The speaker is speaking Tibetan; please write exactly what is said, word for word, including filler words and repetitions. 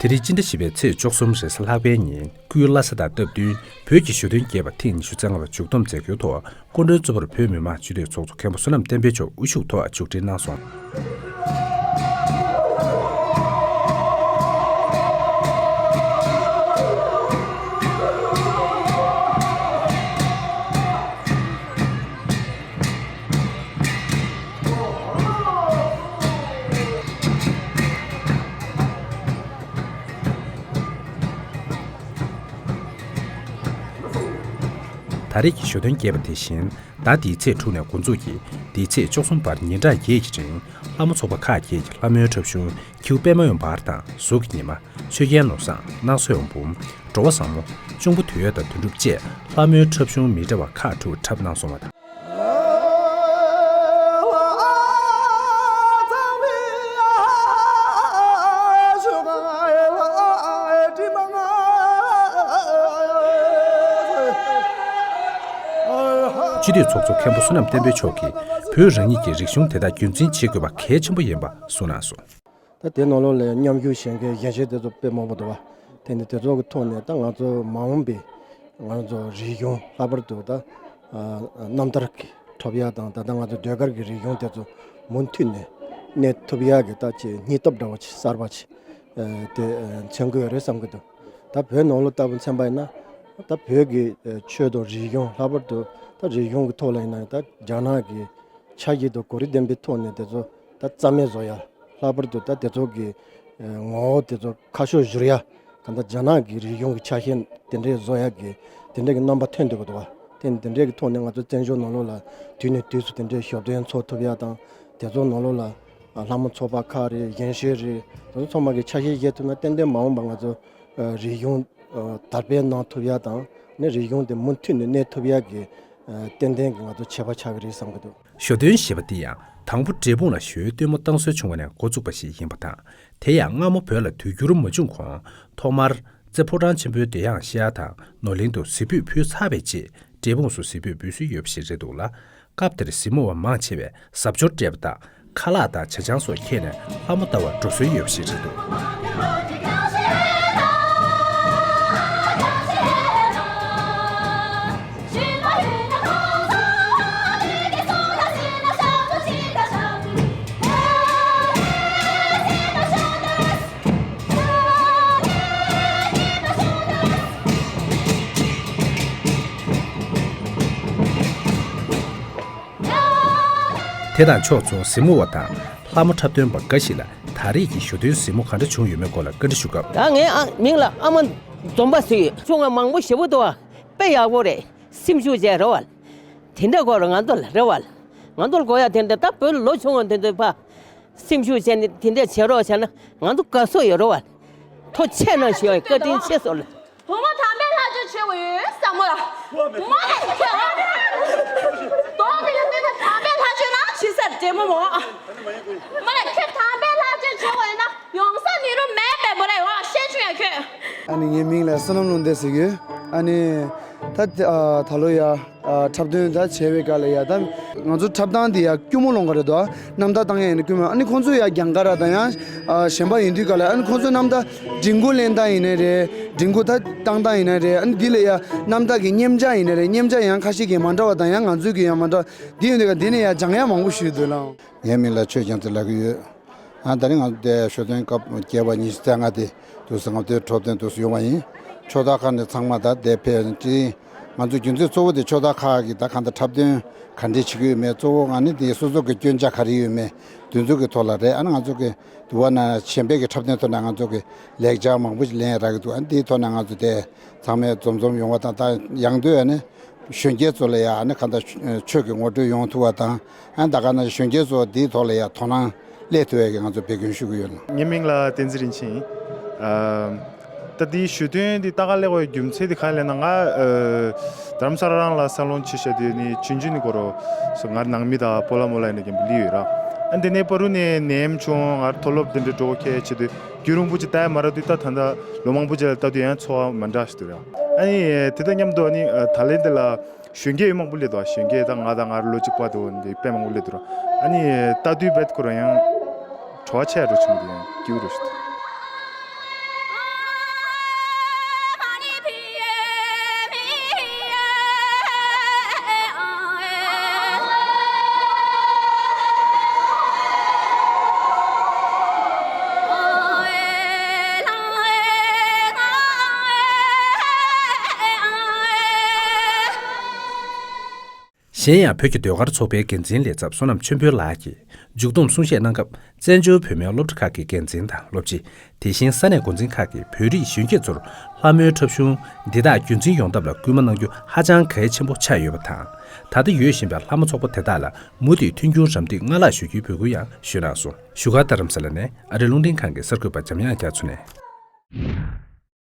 དེ་རིང་སྤྱི་ཟླ་བཞི་པའི་ཚེས་བཅུ་གསུམ་རེས་གཟའ་ལྷག་པའི་ཉིན་སྐུའི་བླ་གཟའ་དང་སྟབས་བསྟུན་བོད་ཀྱི་ཞོ་སྟོན་རྒྱས་པ་ཐེངས་ཉི་ཤུ་རྩ་ལྔ་པ་མཇུག་བསྡོམས་མཛད་སྒོའི་ཐོག་སྐུ་མགྲོན་གཙོ་བོར་བོད་མི་མང་སྤྱི་འཐུས་ཚོགས་གཙོ་མཁན་པོ་བསོད་ནམས་བསྟན་འཕེལ་མཆོག་དབུ་བཞུགས་ཐོག་མཇུག་སྒྲིལ་གནང་སོང་། ད་རེས་ཀྱི་ཞོ་སྟོན་རྒྱས་པ་དེ་བཞིན་ཟླ་འདིའི་ཚེས་དྲུག་ནས་འགོ་འཛུགས་ཀྱིས་འདིའི་ཚེས་བཅུ་གསུམ་བར་ཉིན་གྲངས་བརྒྱད་ཀྱི་རིང་ལྷ་མོ་ཚོགས་པ་ཁག་བརྒྱད་ཀྱིས་ལྷ་མོའི་འཁྲབ་གཞུང་ཁྱེའུ་པད་མ་འོད་འབར་དང་གཟུགས་ཀྱི་ཉི་མ། ཆོས་རྒྱལ་ནོར་བཟང་། སྣང་ཟེར་འོད་འབུམ། འགྲོ་བ་བཟང་མོ། གཅུང་པོ་དོལ་ཡོད་དང་དོན་གྲུབ་བཅས་ལྷ་མོའི་འཁྲབ་གཞུང་མི་འདྲ་བ་ཁག་དྲུག་འཁྲབ་གནང་སོང་བ་དང་། སྤྱི་འཐུས་ཚོགས་གཙོ་མཁན་པོ་བསོད་ནམས་བསྟན་འཕེལ་མཆོག་གིས་བོད་རང་ཉིད་ཀྱི་རིག་གཞུང་དེ་དག་རྒྱུན་འཛིན་བྱེད་དགོས་པ་གལ་ཆེན་པོ་ཡིན་པ་གསུངས་གནང་སོང་། ད་དེ་ནང་ལོགས་ལ་མཉམ་ཞུགས་བྱེད་མཁན་གཞོན་སྐྱེས་དེ་ཚོ་དཔེ་མང་པོ་འདུག་བ། དེ་ནི་དེ་ཚོ་གི་ཐོག་ནས་ད་ང་ཚོ་མ་འོངས་པའི་ང་ཚོ་རིག་གཞུང་ལྷག་པར་དུ་ད་རྣམ་ཐར་གྱི་འཁྲབ་ཡ་དང་ད་ལྟ་ང་ཚོ་ཟློས་གར་གྱི་རིག་གཞུང་དེ་ཚོ་མུ་མཐུད་ནས་གནས་ཐུབ་ཡ་གི་ད་ཅིག་སྙིང་སྟོབས་འདྲ་བོ་ཅིག་གསར་པ་ཅིག་དེ་མཚོན་གྱི་ཡོད་རེད་བསམ་གྱི་འདུག་ད་བོད་ནང་ལོགས་ལྟ་བུ་མཚོན་པ་ཡིན་ན་ད་བོད་ཀྱི་ཆོས་དང་རིག་གཞུང་ལྷག་པར་དུ་ད་རིག་གཞུང་གི་ཐོག་ལ་ཡིན་ན་ད་རྒྱ་ནག་གི་འཆར་གཞི་དང་གོ་རིམ་ལྡན་པའི་ཐོག་ནས་དེ་ཚོ་ད་རྩ་མེད་བཟོ་ཡ། ལྷག་པར་དུ་ད་དེ་ཚོ་གི་ངོ་བོ་དེ་ཚོ་ཁ་ཕྱོགས་བསྒྱུར་ཡ། ད་ལྟ་རྒྱ་ནག་གི་རིག་གཞུང་གི་ཆ་ཤས་དེ་འདྲའི་བཟོ་ཡ་གི་དེ་འདྲའི་གི་རྣམ་པ་ཐོན་འདུག་གི་འདུག་བ། དེ་ནི་དེ་འདྲའི་གི་ཐོག་ནས་ང་ཚོ་བཙན་བྱོལ་ནང་ལོགས་ལ་དུས་ནས་དུས་སུ་དེ་འདྲའི་ཞོ་སྟོན་འཚོགས་ཐུབ་ཡ་དང་དེ་ཚོ་ནང་ལོགས་ལ་ལྷ་མོ་ཚོགས་པ་ཁག་རེད། གཞོན་གཞོན་རེད། དེ་ཚོ་ཚང་མ་གི་ཆ་ཤས་བཞེས་ཐུབ་ན་ཏན་ཏན་མ་འོངས་པ་ང་ཚོ་རིག་གཞུང་དར་སྤེལ་གནང་ཐུབ་ཡ་དང་ནི་རིག་གཞུང་དེ་མུ་མཐུད་ནས་གནས་ཐུབ་ཡ་གི་ཏན་ཏན་གི་ང་ཚོ་ཆད་པ་ཆགས་གི་རེད་བསམ་གི་འདུག་ཞོ་སྟོན་ཞེས་པ་འདི་ཡང་དང་པོ་འབྲས་སྤུངས་ལ་ཞོའི་སྟོན་མོ་བཏང་སྲོལ་བྱུང་བ་ནས་འགོ་བཙུགས་པ་ཞིག་ཡིན་པ་དང་། དེ་ཡང་སྔ་མོ་བོད་ལ་དུས་འགྱུར་མ་བྱུང་གོང་ཐོག་མར་རྩེ་ཕོ་བྲང་ཆེན་པོའི་བདེ་ཡངས་ཤེལ་དང་ནོར་གླིང་དུ་གཟི་འབུད་ཕུལ་ཚར་བའི་རྗེས་འབྲས་སྤུངས་སུ་གཟི་འབུད་འབུལ་སྲོལ་ཡོད་པ་ཞིག་རེད་འདུག་ལ། སྐབས་དེར་གཟིགས་མོ་བ་མང་ཆེ་བས་གཟབ་མཆོར་སྤྲས་པ་དང་ཁ་ལག་དང་ཇ་ཆང་སོགས་ཁྱེར་ནས་ལྷ་མོ་ལྟ་བར་འགྲོ་སྲོལ་ཡོད་པ་ཞིག་རེད་འདུག་དེ་དང་ཕྱོགས་མཚུངས་གཟིགས་མོ་བ་དང་ལྷ་མོ་འཁྲབ་སྟོན་པ་འགའ་ཞིག་ལ་ད་རེས་ཀྱི་ཞོ་སྟོན་གཟིགས་མོ་ག་འདྲ་བྱུང་ཡོད་མེད་སྐོར་ལ་བཀའ་འདྲི་ཞུ་སྐབས། ད་ངའི་ཨ་མིང་ལ་ཨ་མ་འཛོམས་པ་ཟེར་ཡོད། ཆུང་བ་མང་པོ་ཞེ་པོ་འདུག་ཨ། དཔེ་ཡག་པོ་རེད། སེམས་ཤུགས་ཅན་རེད་བ། དེ་འདྲ་དགོས་རེད་ང་ཚོ་ལ་རེད་བ། ང་ཚོ་ལ་དགོས་ཡ་དེ་འདྲ་ད་བོད་ལ་ལོ་ཆུང་བ་དེ་ཚོ་ཕ། སེམས་ཤུགས་བྱས་ནས་དེ་འདྲས་བྱེད་རོགས་བྱས་ན་ང་ཚོ་དགའ་ཚོར་ཡོད་རེད་བ། ཐུགས་རྗེ་ཆེ་གནང་ཞུ་ཡ་བཀའ་དྲིན་ཆེ་ཟེར་ལ། བུ་མོ་དམ་པའི་ལྷ་ཆོས་བྱེད་དགོས་ཡོད་བསམ་མོ་ལ། མོ་ལ་ཁྱོད་ཨ། གདོང་འདི་ལ་བལྟས་ན་དམ་པའི་ལྷ་ཆོས་རང་བྱེད་ས་འདྲེ་མོ་མོ། མོ་ལ་ཁྱོད་དམ་པའི་ལྷ་ཆོས་བྱེད་དགོས་ཡོད་ན་ཡོང་ས་ནི་རུ་མེད་པའི་མོ་རེད་བ་ཤེས་བྱུང་ཡ་ཁྱོད། ཨ་ནི་ངའི་མིང་ལ་བསོད་ནམས་བློ་ལྡན་ཟེར་གི་ཡོད། ཨ་ནི་ད་ད་ལོ་ཡ། འཁྲབ་སྟོན་ད་བྱས་པའི་སྐབས་ལ་ཡ་ད་ང་ཚོ་འཁྲབ་སྟངས་འདི་ཡ་སྐྱུར་མོ་སློང་གི་རེད་དོ། རྣམ་ཐར་བཏང་ཡ་ཡིན་ན་སྐྱུར་མོ། ཨ་ནི་ཁོང་ཚོ་ཡ་རྒྱང་ག་ར་དང་ཡ་གཞན་པ་ཡིན་དུས་སྐབས་ལ་ཨ་ནི་ཁོང་ཚོ་རྣམ་ཐར་མགྲིན་ཁུག་ལེན་སྟངས་ཡིན་ནའི་རེད། མགྲིན་ཁུག་ད་བཏང་སྟངས་ཡིན་ནའི་རེད། ཨ་ནི་འདི་ལ་ཡ་རྣམ་ཐར་གི་མཉེན་ཆས་ཡིན་ནའི་རེད། མཉེན་ཆས་ཡང་ཁ་ཤས་ཀྱི་མ་འདྲ་བ་དང་ཡང་ང་ཚོའི་གི་ཡང་མ་འདྲ་བ་འདི་ཡིན་དུས་སྐབས་འདི་ནས་ཡ་སྦྱང་ཡ་མང་པོ་ཞིག་འདུག་ལགས། ངའི་མིང་ལ་ཆོས་རྒྱལ་མཚན་ལབ་ཀྱི་ཡོད། ཨ་ད་རིང་ང་ཚོ་དེ་ཞོ་སྟོན་སྐབས་བརྒྱད་པ་ཉི་ཤུ་རྩ་ལྔ་དེ་དུས་སུ་ང་ཚོའི་འཁྲབ་སྟོན་དུས་སུ་ཡོང་བ་ཡིན། ཕྱོགས་མཐའ་ཁག་ནས་ཚང་མ་ད་དེ་ཕེབས་ཅིང་ང་ཚོ་རྒྱུ་མཚན་གཙོ་བོ་དེ་ཕྱོགས་མཐའ་ཁག་གི་ད་གང་ལྟར་འཁྲབ་སྟོན་ག་འདྲས་བྱེད་ཀྱི་ཡོད་མེད། གཙོ་བོ་ང་ནི་དེ་སོ་སོ་གི་སྐྱོན་ཆ་ག་རེ་ཡོད་མེད་དེ་ཚོ་གི་ཐོག་ལ་རེད། ཨ་ནི་ང་ཚོ་གི་དུ་བ་ན་གཞན་པའི་གི་འཁྲབ་སྟོན་ཐོག་ནས་ང་ཚོ་གི་ལེགས་ཆ་མང་པོ་ཞིག་ལེན་ཡ་རག་གི་འདུག་ཨ་ནི་དེའི་ཐོག་ནས་ང་ཚོ་དེ་ཚང་མས་འཛོམས་འཛོམས་ཡོང་བ་དང་ད་ཡང་སྡོད་ཡ་ནི། གཞོན་སྐྱེས་ཚོ་ལ་ཡང་ཨ་ནི་གང་ལྟར་ཆོས་ཀྱི་ངོ་སྤྲོད་ཡོང་ཐུབ་པ་དང་ཨ་ནི་ད་ག་ནང་བཞིན་གཞོན་སྐྱེས་ཚོ་འདིའི་ཐོག་ལ་ཡང་དོ་སྣང་སླེབས་ཐུབ་ཡས་ཀྱི་ང་ཚོ་འབད་བརྩོན་ཞུ་གི་ཡོད། ངའི་མིང་ལ་བསྟན་འཛིན་རིན་ཆེན་ཡིན། ཨ་ད་འདིའི་ཞོ་སྟོན་འདི་ལྟ་ག་སླེབས་པའི་རྒྱུ་མཚན་འདི་ག་རེ་ལབ་ན་ང་ཨ་རྡ་རམ་ས་ལ་རང་ལ་ས་ལོན་ཆེ་ཤོས་དེ་ནི་ཆུང་ཆུང་ནས་ཁོ་རང་ང་ནང་མི་དང་སྤོ་ལགས་རྨོ་ལགས་ཡིན་ན་མཁན་པོ་ལི་ཡོད་ར། ཨ་འདི་ནས་བར་དུ་ནས་ནད་ཡམས་བྱུང་ང་མཐོ་སློབ་དེ་འདྲའི་འགྲོ་མཁན་བྱེད་དུས། རྒྱུན་རིང་པོ་ཅིག་ལྟ་ཡ་མ་རག་དུས་ད་ད་ལྟ་ལོ་མང་པོ་ཅིག་ལ་ལྟ་དུས་ཡང་ཚོར་བ་མ་འདྲ་ཞིག་འདུག་ར། ཨ་ནི་དེ་དང་མཉམ་དུ་ཨ་ནི་ད་ལན་དེ་ལ་གཞོན་སྐྱེས་མང་པོ་སླེབས་འདུག་གཞོན་སྐྱེས་ད་ང་དང་ང་རང་ལོ་གཅིག་པ་དེ་འོ་འདི་དཔེ་མང་པོ་སླེབས་འདུག་ར། ཨ་ནི་ལྟ་དུས་རྦད་ཁོ་རང་ཡང་བྲོ་བ་ཆེ་རུ་བྱུང་འདུག་ཡང་སྐྱིད་པོ་རུ་ཞིག་འདུག་གཞན་ཡང་བོད་ཀྱི་ཟློས་གར་ཚོགས་པའི་འགན་འཛིན་ལས་ཚབ་བསོད་ནམས་ཆོས་འཕེལ་ལགས་ཀྱིས་མཇུག་བསྡོམས་གསུང་བཤད་གནང་སྐབས། བཙན་བྱོལ་བོད་མིའི་སློབ་གྲྭ་ཁག་གི་འགན་འཛིན་དང་སློབ་སྤྱི། དེ་བཞིན་ས་གནས་འགོ་འཛིན་ཁག་གིས་བོད་རིགས་གཞོན་སྐྱེས་ཚོར་ལྷ་མོའི་འཁྲབ་གཞུང་འདི་དག་རྒྱུན་འཛིན་ཡོང་ཐབས་ལ་སྐུལ་མ་གནང་རྒྱུ་ཧ་ཅང་གལ་ཆེན་པོ་ཆགས་ཡོད་པ་དང་། ད་ལྟ་ཡོད་བཞིན་པའི་ལྷ་མོ་ཚོགས་པ་དེ་དག་ལ་མུ་མཐུད་མཐུན་འགྱུར་རམ་འདེགས་སྔར་ལྷག་ཞུ་རྒྱུའི་འབོད་སྐུལ་ཡང་ཞུས་གནང་སོང་། བཞུགས་སྒར་རྡ་རམ་ས་ལ་ནས་ཨ་རི་རླུང་འཕྲིན་ཁང་གི་གསར་འགོད་པ་འཇམ་དབྱངས་རྒྱ་མཚོ་ནས།